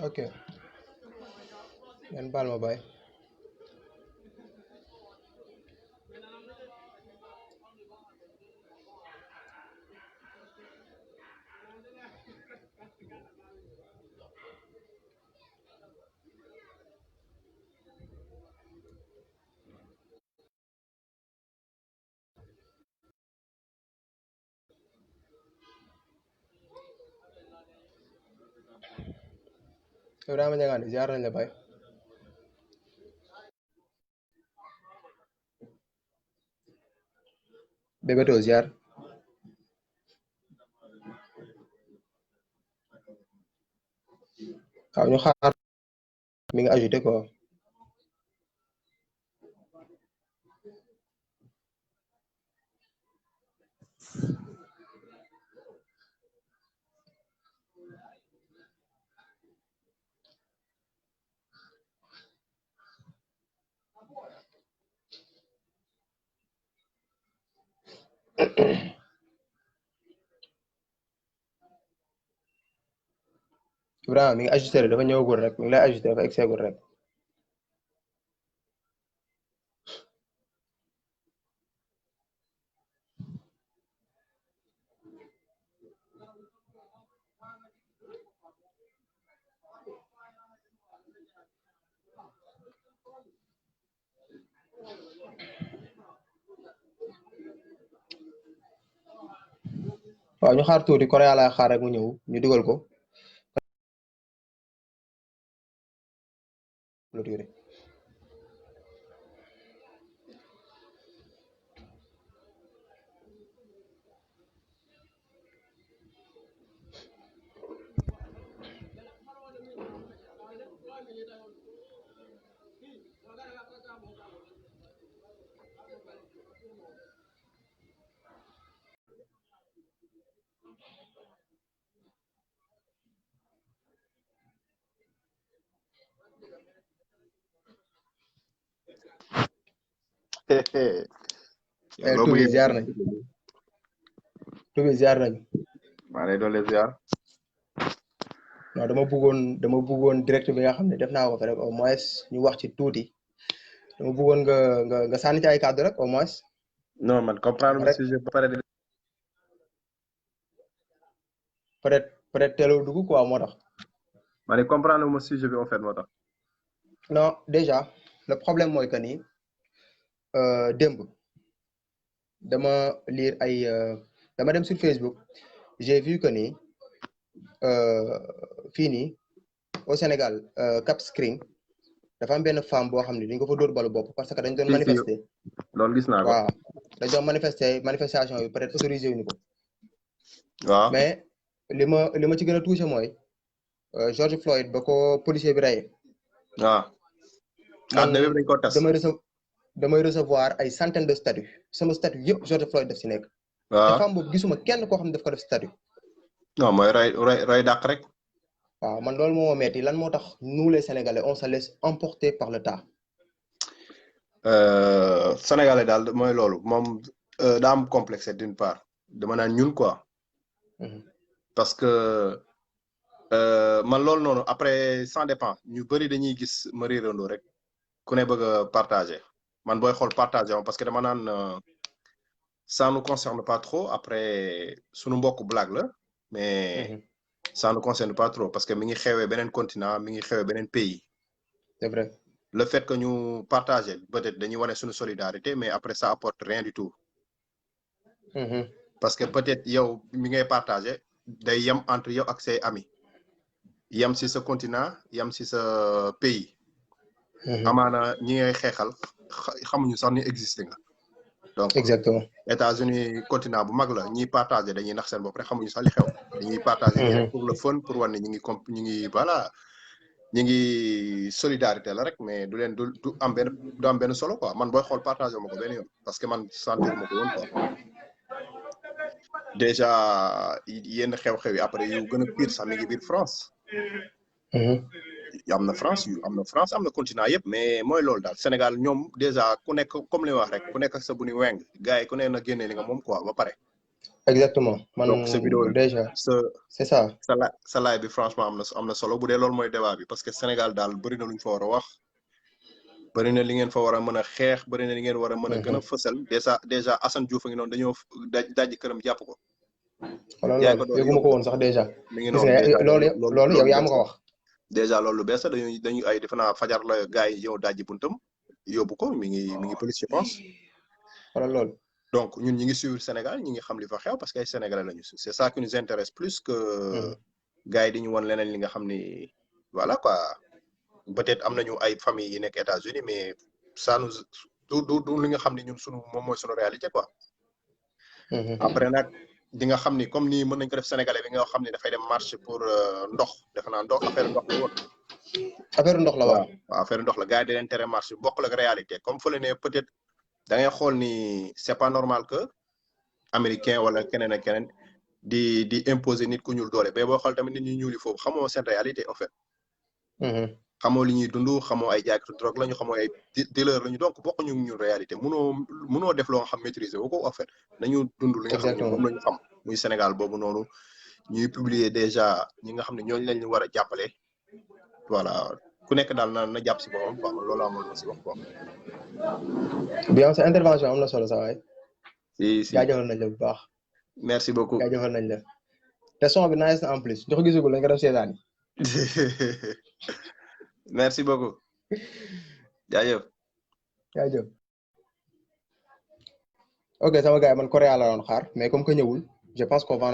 ok ngeen baal ma baay. Ibrahima Ndiangane ziar nañ la baay. Bébéto ziar. waaw ñu xaar mi ngi ajouté quoi. Ibrahima mi ngi ajouté rek dafa ñëwagul rek mi ngi lay ajouté dafa egseegul rek. waaw ñu xaar tuuti Korea laa xaar rek mu ñëw ñu dugal ko. Tubi ziar nañ. Tubi ziar nañ. maa lay doole ziar. non dama bëggoon direct bi nga xam ne def naa ko fa rek au moins ñu wax ci tuuti dama bëggoon nga sànni ci ay kàddu rek au moins. non man comprendre le sujet ba pare de. peut-être teeloo dugg quoi moo tax. ma ne comprendre le sujet bi en fait moo tax. non déjà le problème mooy que ni démb dama lire ay dama dem sur Facebook j'ai vu que ni fii nii au Sénégal Cap Skirring dafa am benn femme boo xam ne dañ ko fa dóor balu bopp parce que dañ doon manifester. loolu gis naa ko waaw dañ doon manifestation yi peut-être autorisé wuñu ko. waaw mais li ma ci gën a touché mooy George Floyd ba ko policier bi reyee. waaw. àdduna bi dañ ko tas damay recevoir ay centaines de statuts sama statut yëpp George Floyd def si nekk. waaw te femme boobu gisuma kenn koo xam ne daf ko def statut. non mooy roy dàq rek. waaw man loolu moo metti lan moo tax nous les Sénégalais on se laisse emporter par le tas. Sénégalais daal mooy loolu moom daa am complexe d'une part dama naan ñun quoi. parce que man loolu noonu après ça dépend ñu bëri dañuy gis ma réerandoo rek ku ne bëgg a partager man booy xool partager parce que dama naan ça nous concerne pas trop après sunu mbokk blague la mais ça nous concerne pas trop parce que mi ngi xewee beneen continent mi ngi xewee beneen pays. c'est vrai. le fait que ñu partager peut-être dañuy wane suñu solidarité mais après ça apporte rien du tout. parce que peut-être yow mi ngay partager day yem entre yow ak say amis yem si sa continent yem si sa pays. amaana ñi ngay xeexal xamuñu sax ni existé nga. donc exactement. États-Unis continent bu mag la ñiy partager dañuy nax seen bopp rek xamuñu sax li xew. dañuy partager nii rek pour le fun pour wane ni ñu ngi voilà. ñu ngi solidarité la rek mais du leen du am benn solo quoi man booy xool partagé ma ko benn yoon parce que man sentir ma ko woon quoi déjà yenn xew-xew yi après yu gën a pire sax mi ngi biir France. am na France am na continent yëpp mais mooy loolu daal Sénégal ñoom déjà ku nekk comme li wax rek ku nekk ak sa bu ni weng gars yi ku ne na génne li nga moom quoi ba pare. exactement man donc sa vidéo déjà sa c'est ça sa live bi franchement am na solo bu dee loolu mooy débat bi parce que Sénégal daal bëri na lu ñu fa war a wax bëri na li ngeen fa war a mën a xeex bëri na li ngeen war a mën a gën a fësal déjà Assane Diouf a ngi noonu dañoo daj këram jàpp ko wala jaay ko loolu doole yëguma ko woon sax déjà mi ngi gis noonu nga déjà loolu yow yaa ma ko wax déjà loolu bees la dañuy ay defe naa fajar la gars yi ñëw dajji buntam yóbbu ko mi ngi police je pense wala loolu donc ñun ñi ngi suivre Sénégal ñi ngi xam li fa xew parce que ay Sénégalais lañu c'est ça qui nous intéresse plus que gars yi di ñu won leneen li nga xam ni voilà quoi peut-être am nañu ay famille yi nekk États-Unis mais ça nous du li nga xam ni ñun moom mooy sunu réalité quoi après nag di nga xam ni comme ni mën nañ ko def Sénégalais bi nga xam ni dafay dem marche pour ndox defe naa ndox affaire ndox la woon affaire ndox la waaw affaire ndox la gars yi di leen tere marche bokk la réalité comme fële ne peut-être da ngay xool ni c'est pas normal que américain wala keneen ak keneen di imposer nit ku ñuul doole mais boo xool tamit nit ñu ñuuli foofu xamoo seen réalité en fait xamoo li ñuy dund xamoo ay jaaykatu drogue lañu xamoo ay dealer lañu donc bokkuñu ñu réalité munoo def loo nga xam maîtriser woo ko en fait nañu dund li nga xam ne moom lañu xam muy Sénégal boobu noonu ñuy publier déjà ñi nga xam ne ñooñu lañu war a jàppale voilà ku nekk daal na jàpp si boppam quoi man loolu amoon na si wax quoi. bien sa intervention am na solo sa waay. si jaajëfal nañ la bu baax. merci beaucoup jaajëfal nañ la. te son bi nice na en plus ñu ko gisagul lañ ko def seetaan. merci beaucoup. jaajëf. jaajëf. ok sama gars yi man Corée la doon xaar mais comme que ñëwul je pense qu'on va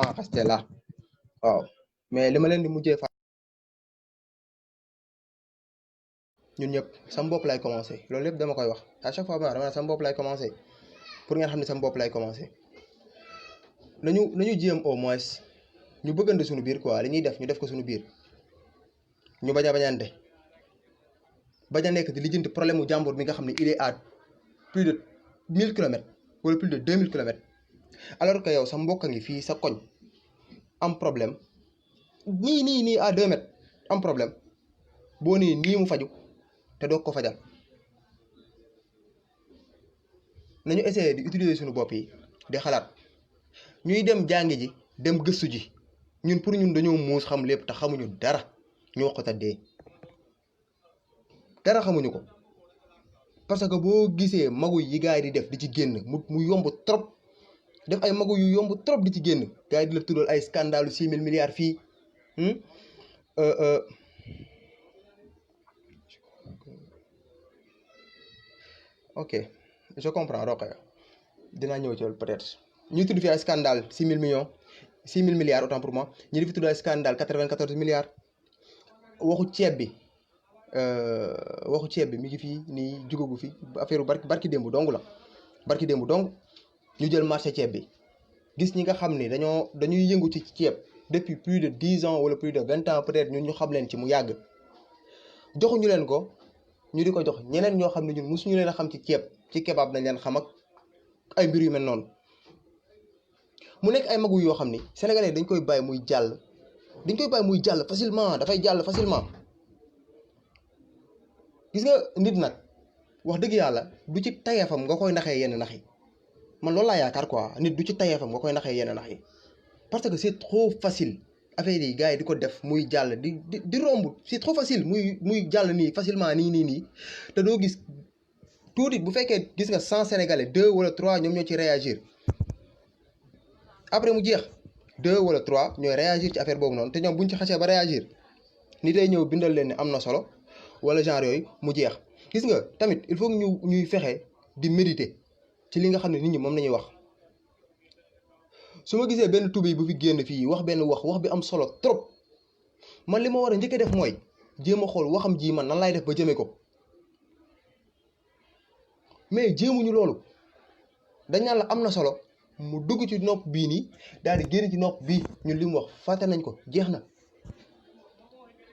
en rester là waaw mais li ma leen di mujjee fa ñun ñëpp sama bopp lay commencer loolu lépp dama koy wax à chaque fois dama sama bopp lay commencer pour ngeen xam ne sama bopp lay commencer nañu jéem au moins ñu bëggante suñu biir quoi li ñuy def ñu def ko suñu biir ñu bañ a bañante bañ a nekk di lijjanti problème mu jàmbur bi nga xam ne il est à plus de 1000 kilomètres wala plus de 2000 kilomètres alors que yow sa mbokk a ngi fii sa koñ am problème nii à 2 mètres am problème boo nii mu faju te doog ko fajal nañu essayer di utiliser suñu bopp yi di xalaat ñuy dem jàngi ji dem gëstu ji ñun pour ñun dañoo muus xam lépp te xamuñu dara ñu wax ko te dee dara xamuñu ko parce que boo gisee magu yi gars yi di def di ci génn mu yomb trop def ay magu yu yomb trop di ci génn gars yi di la tuddal ay scandale 6000 milliards fii ok je comprends Rokhaya dinaa ñëw ci loolu peut-être ñuy tudd fi ay scandale 6000 millions 6000 milliards autant pour moi ñu di fi tudd ay scandale 94 milliards waxu ceeb bi mi ngi fii nii jugagu fi affaire barki démb dong la barki démb dong ñu jël marché ceeb bi gis ñi nga xam ni dañuy yëngu ci ceeb depuis plus de 10 ans wala plus de 20 ans peut-être ñun ñu xam leen ci mu yàgg joxuñu leen ko ñu di ko jox ñeneen ñoo xam ne ñun mosuñu leen a xam ci ceeb ci kebab nañ leen xam ak ay mbir yu mel noonu mu nekk ay magu yoo xam ni sénégalais dañ koy bàyyi muy jàll facilement dafay jàll facilement gis nga nit nag wax dëgg yàlla du ci tayeefam nga koy naxee yenn nax yi man loolu laa yaakaar quoi nit du ci tayeefam nga koy naxee yenn nax yi parce que c'est trop facile affaire yi gars yi di ko def muy jàll di romb c'est trop facile muy jàll nii facilement nii te doo gis tuuti bu fekkee gis nga 100 sénégalais 2 wala 3 ñoom ñoo ci réagir après mu jeex 2 wala 3 ñooy réagir ci affaire boobu noonu te ñoom buñ ci xasee ba réagir ni day ñëw bindal leen ne am na solo wala genre yooyu mu jeex gis nga tamit il faut que ñuy fexe di méditer ci li nga xam ne nit ñi moom nañuy wax su ma gisee benn tubéy bu fi génn fii wax benn wax bi am solo trop man li ma war a njëkk a def mooy jéem a xool waxam ji man nan laay def ba jëmee ko mais jéemuñu loolu dañ naan la am na solo mu dugg ci nopp bii nii daal di génn ci nopp bii ñun li mu wax fàtte nañ ko jeex na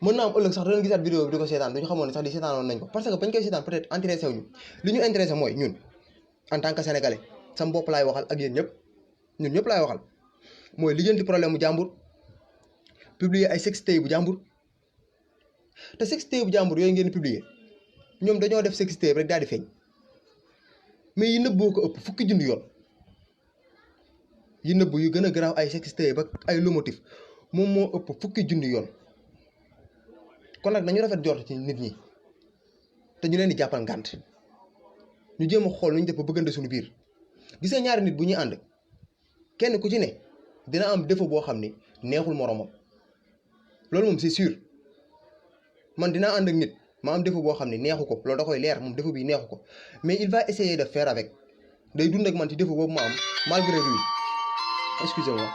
mën naa am ëllëg sax danañ gisaat vidéo bi di ko seetaan duñu xamoon ne sax di seetaanoon nañ ko parce que bañ koy seetaan peut-être intéressé wuñu li ñu intéressé mooy ñun en tant que sénégalais sama bopp laay waxal ak yéen ñun ñëpp laay waxal mooy lijjanti problème mu jàmbur publier ay sextape bu jàmbur te sextape bu jàmbur yooyu ngeen publier ñoom dañoo def 6 rek daal di feeñ mais yi nëbboo ko ëpp fukki junni yoon yi nëbb yu gën a garaaw ay sexiste ba ay lomotif moom moo ëpp fukki junni yoon. kon nag nañu rafet jort ci nit ñi te ñu leen di jàppal ngànt ñu jéem a xool nu ñu def ba bëggante suñu biir. gis nga ñaari nit bu ñuy ànd kenn ku ci ne dina am défaut boo xam ni neexul moromam loolu moom c'est sûr. man dinaa ànd ak nit ma am défaut boo xam ne neexu ko loolu da koy leer moom défaut bi neexu ko mais il va essayer de faire avec day dund ak man ci défaut boobu ma am malgré lui excusez-moi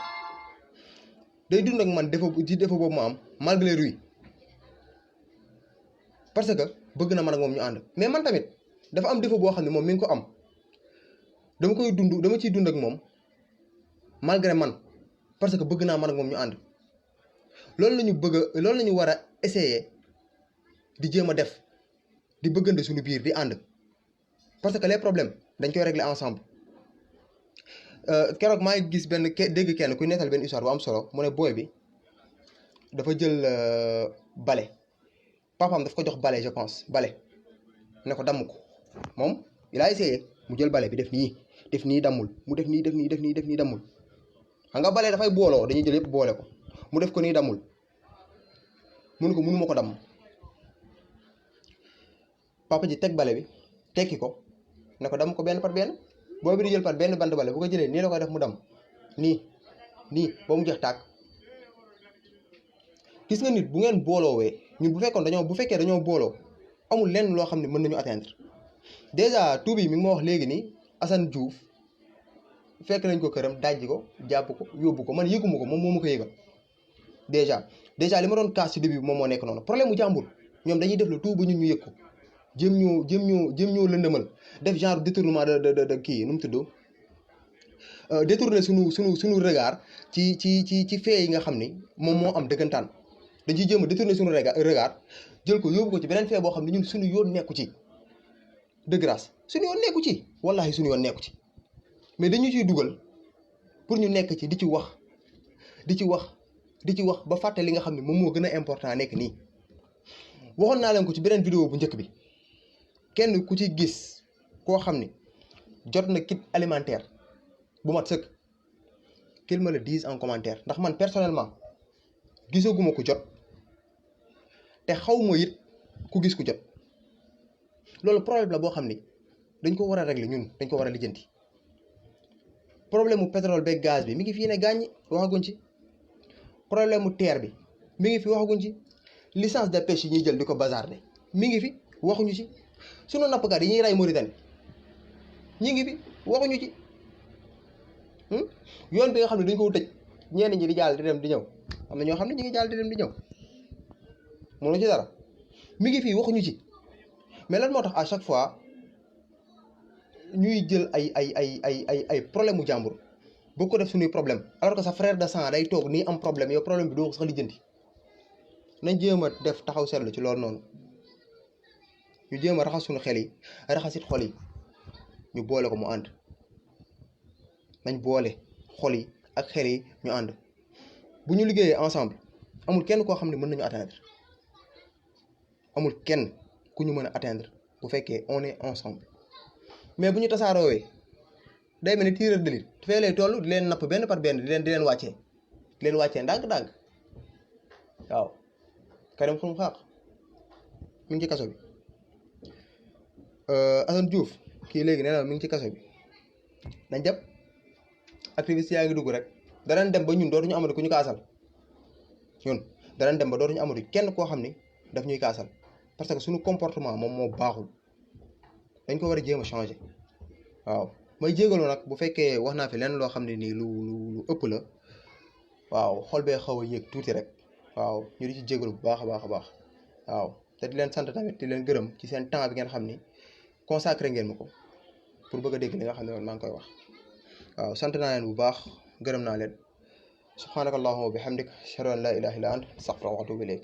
day dund ak man défaut boobu ma am malgré lui parce que bëgg na man ak moom ñu ànd. mais man tamit dafa am défaut boo xam ne moom mi ngi ko am dama ciy dund ak moom malgré man parce que bëgg naa man ak moom ñu ànd. loolu la ñu war a essayer di jéem a def di bëggante suñu biir di ànd parce que les problèmes dañ koy régler ensemble. keroog maa ngi gis dégg kenn kuy nettal benn histoire bu am solo mu ne booy bi dafa jël bale papaam daf ko jox bale je pense bale ne ko damm ko moom il a essayé mu jël bale bi def nii dammul mu def nii dammul xam nga bale dafay booloo dañuy jël yëpp boole ko mu def ko nii dammul mu ne ko mënuma ko damm. papa ji teg bale bi tekki ko ne ko damm ko benn par benn booy bi di jël par benn bant bale bu ko jëlee nii la koy def mu damm nii ba mu jeex tàkk. gis nga nit bu ngeen booloowee ñun bu fekkee dañoo booloo amul lenn loo xam ne mën nañu atteindre. déjà tuubi mi ngi ma wax léegi nii Assane Diouf fekk nañ ko këram dajji ko jàpp ko yóbbu ko man yëguma ko moom moo ma ko yëgal. déjà li ma doon kaas ci début bi moom moo nekk noonu problème mu jàmbur ñoom dañuy def le tout ba ñun ñu yëg ko jëm ñoo lëndëmal def genre détournement de kii nu mu tudd détourner suñu regard ci fee yi nga xam ni moom moo am dëggantaan dañ ciy jéem a détourner suñu regard jël ko yóbbu ko ci beneen fee boo xam ne ñun suñu yoon nekku ci de grâce suñu yoon nekku ci wallahi suñu yoon nekku ci mais dañu ciy dugal pour ñu nekk ci di ci wax ba fàtte li nga xam ne moom moo gën a important nekk nii. waxoon naa leen ko ci beneen vidéo bu njëkk bi kenn ku ci gis koo xam ni jot na kit alimentaire bu mat sëkk qu'il me le dise en commentaire ndax man personnellement gisaguma ko jot te xaw ma it ku gis ku jot. loolu problème la boo xam ni dañ ko war a régler ñun dañ ko war a lijjanti. problème mu pétrole beeg gaz bi mi ngi fii ne gàññi waxaguñ ci. problème mu terre bi mi ngi fi waxaguñ ci. licence de pêche yi ñuy jël di ko bazarder mi ngi fi waxuñu ci. sunu nappkat yi ñuy rey Mauritanie ñi ngi fi waxuñu ci. yoon bi nga xam ne dañ ko tëj ñenn ñi di jàll di dem di ñëw am na ñoo xam ne ñu ngi jàll di dem di ñëw mënu ci dara mi ngi fii waxuñu ci. mais lan moo tax à chaque fois ñuy jël ay problème mu jàmbur boo ko def suñuy problème alors que sa frère de sang day toog nii am problème yow problème bi doo ko sax lijjanti. nañ jéem a def taxaw seetlu ci loolu noonu ñu jéem a raxas suñu xel yi raxasit xol yi ñu boole ko mu ànd. nañ boole xol yi ak xel yi ñu ànd bu ñu liggéeyee ensemble amul kenn koo xam ne mën nañu atteindre amul kenn ku ñu mën a atteindre bu fekkee on est ensemble. mais bu ñu tasaaroowee day mel ni tireur d'élite fee lay toll di leen napp benn par benn di leen wàccee ndànk-ndànk waaw. Karim xrum xaaq mi ngi ci kaso bi Assane Diouf kii léegi nee na mi ngi ci kaso bi nañ jàpp activiste yaa ngi dugg rek danañ dem ba ñun dootuñu amati ku ñu kaasal kenn koo xam ni daf ñuy kaasal parce que suñu comportement moom moo baaxul dañ ko war a jéem a changer. waaw may jégalu nag bu fekkee wax naa fi lenn loo xam ne nii lu ëpp la waaw xol bee xaw a yéeg tuuti rek. waaw ñu di ci jégalu bu baax a baax waaw te di leen sant tamit di leen gërëm ci seen temps bi ngeen xam ni consacré ngeen ma ko pour bëgg a dégg li nga xam ne maa ngi koy wax. waaw sant naa leen bu baax gërëm naa leen subhanakallahumma wa bihamdik ashhadu an la ilaha illa anta astaghfiruka wa atubu ilayk